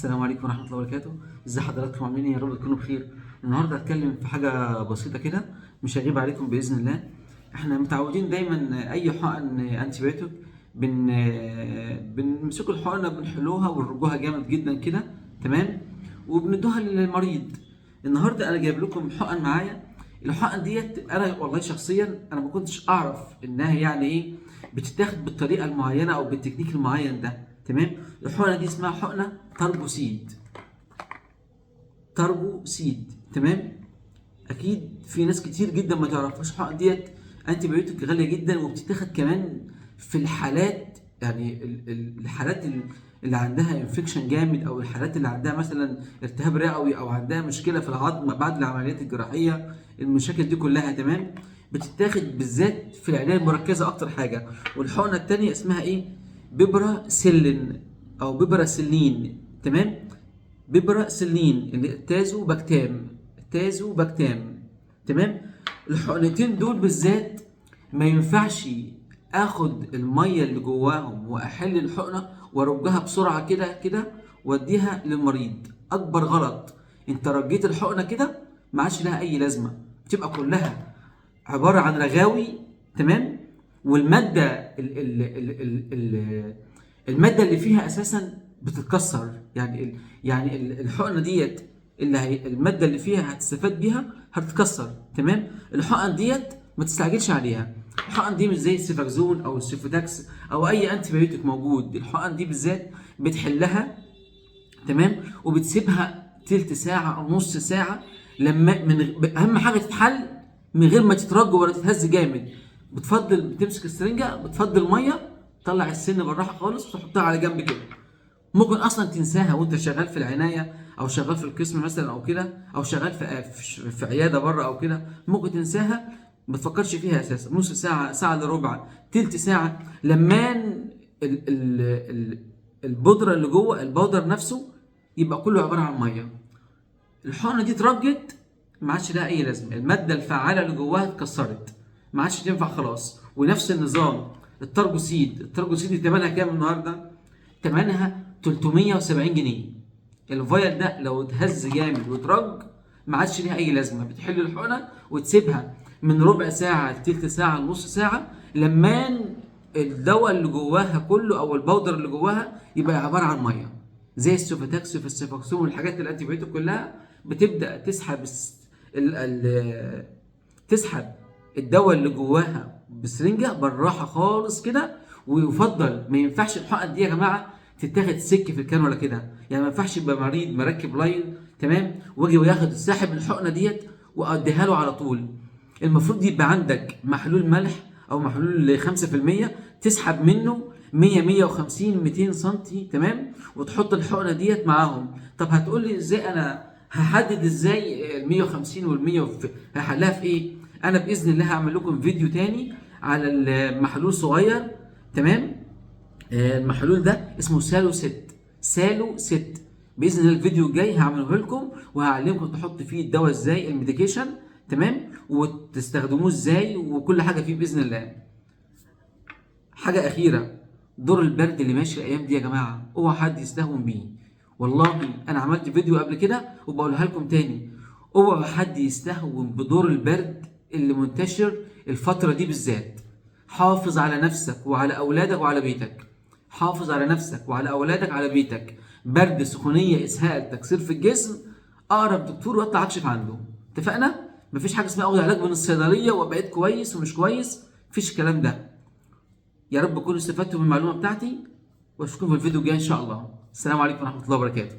السلام عليكم ورحمة الله وبركاته. ازي حضراتكم؟ عاملين ايه؟ يا رب تكونوا بخير. النهارده هتكلم في حاجة بسيطة كده، مش هغيب عليكم بإذن الله. احنا متعودين دايما اي حقن antibiotic بنمسكوا الحقنة، بنحلوها ونرجوها جامد جدا كده، تمام، وبندوها للمريض. النهارده انا جايب لكم حقن معايا. الحقن ديت انا والله شخصيا انا ما كنتش اعرف انها يعني ايه بتتاخد بالطريقة المعينة او بالتكنيك المعين ده، تمام. الحقنة دي اسمها حقنه Targocid، Targocid، تمام. اكيد في ناس كتير جدا ما تعرفش الحقن ديت، antibiotic غالية جدا، وبتتاخد كمان في الحالات، يعني الحالات اللي عندها infection جامد، او الحالات اللي عندها مثلا التهاب رئوي، او عندها مشكلة في العظم بعد العمليات الجراحية، المشاكل دي كلها، تمام، بتتاخد بالذات في العناية المركزة اكتر حاجة. والحقنه الثانية اسمها ايه؟ piperacillin او piperacillin، تمام، piperacillin اللي tazobactam، tazobactam، تمام. الحقنتين دول بالذات ما ينفعش اخد المية اللي جواهم واحل الحقنة وارجها بسرعة كده كده واديها للمريض. اكبر غلط، انت رجيت الحقنة كده ما عادش لها اي لازمه، بتبقى كلها عبارة عن رغاوي، تمام. والمادة ال ال ال ال ال المادة اللي فيها اساسا بتتكسر، يعني الحقنة ديت اللي هي المادة اللي فيها هتستفاد بيها هتتكسر، تمام. الحقن ديت ما تستعجلش عليها، الحقن دي مش زي ال Cefaxone او ال Cefotax او اي antibiotic موجود. الحقن دي بالذات بتحلها، تمام، وبتسيبها تلت ساعة او نص ساعة، لما من اهم حاجة تتحل من غير ما تترج ولا تتهز جامد. بتفضل بتمسك السرنجه، بتفضل مية، تطلع السن بالراحة خالص وتحطها على جنب كده. ممكن اصلا تنساها وانت شغال في العناية او شغال في القسم مثلا او كده، او شغال في عيادة بره او كده، ممكن تنساها، ما تفكرش فيها اساسا. نص ساعة، ساعة الا ربع، تلت ساعة، لما البودره اللي جوه ال powder نفسه يبقى كله عبارة عن مية. الحقنة دي اترجت ما عادش لها اي لازمه، المادة الفعالة اللي جواها اتكسرت، ما عادش تنفع خلاص. ونفس النظام ال Targocid، ال Targocid دي ثمنها كام النهارده؟ ثمنها 370 جنيه. ال vial ده لو اتهز جامد واترج ما عادش ليها اي لازمه. بتحل الحقنة وتسيبها من ربع ساعة لتلت ساعة لنص ساعة، لما الدواء اللي جواها كله او ال powder اللي جواها يبقى عبارة عن مية، زي ال Cefotax في ال Cefaxone والحاجات ال antibiotic كلها بتبدا تسحب تسحب الدواء اللي جواها بسرنجه بالراحة خالص كده. ويفضل ما ينفعش الحقن دي يا جماعة تتاخد سك في الكانولا كده، يعني ما ينفعش يبقى مريض مركب line، تمام، واجي وياخد ساحب الحقنة ديت واديها له على طول. المفروض يبقى عندك محلول ملح او محلول 5% تسحب منه 100، 150، 200 سنتي، تمام، وتحط الحقنة ديت معاهم. طب هتقول لي ازاي انا هحدد ازاي ال 150 وال 100 هحلها في ايه؟ انا باذن الله هعمل لكم فيديو تاني على المحلول صغير، تمام. المحلول ده اسمه Salo 6، Salo 6. باذن الله الفيديو الجاي هعمله لكم وهعلمكم تحط فيه الدواء ازاي، ال medication، تمام، وتستخدموه ازاي وكل حاجة فيه باذن الله. حاجة اخيرة، دور البرد اللي ماشي الايام دي يا جماعة اوعى حد يستهون بيه. والله انا عملت فيديو قبل كده وبقولها لكم تاني، اوعى حد يستهون بدور البرد اللي منتشر الفترة دي بالذات. حافظ على نفسك وعلى اولادك وعلى بيتك، حافظ على نفسك وعلى اولادك على بيتك. برد، سخونيه، اسهال، تكسير في الجسم، اقرب دكتور واطلع اكشف عنده. اتفقنا؟ مفيش حاجة اسمها اخد علاج من الصيدلية وبقيت كويس ومش كويس، مفيش الكلام ده. يا رب تكونوا استفدتوا من المعلومة بتاعتي، واشوفكم في الفيديو الجاي ان شاء الله. السلام عليكم ورحمة الله وبركاته.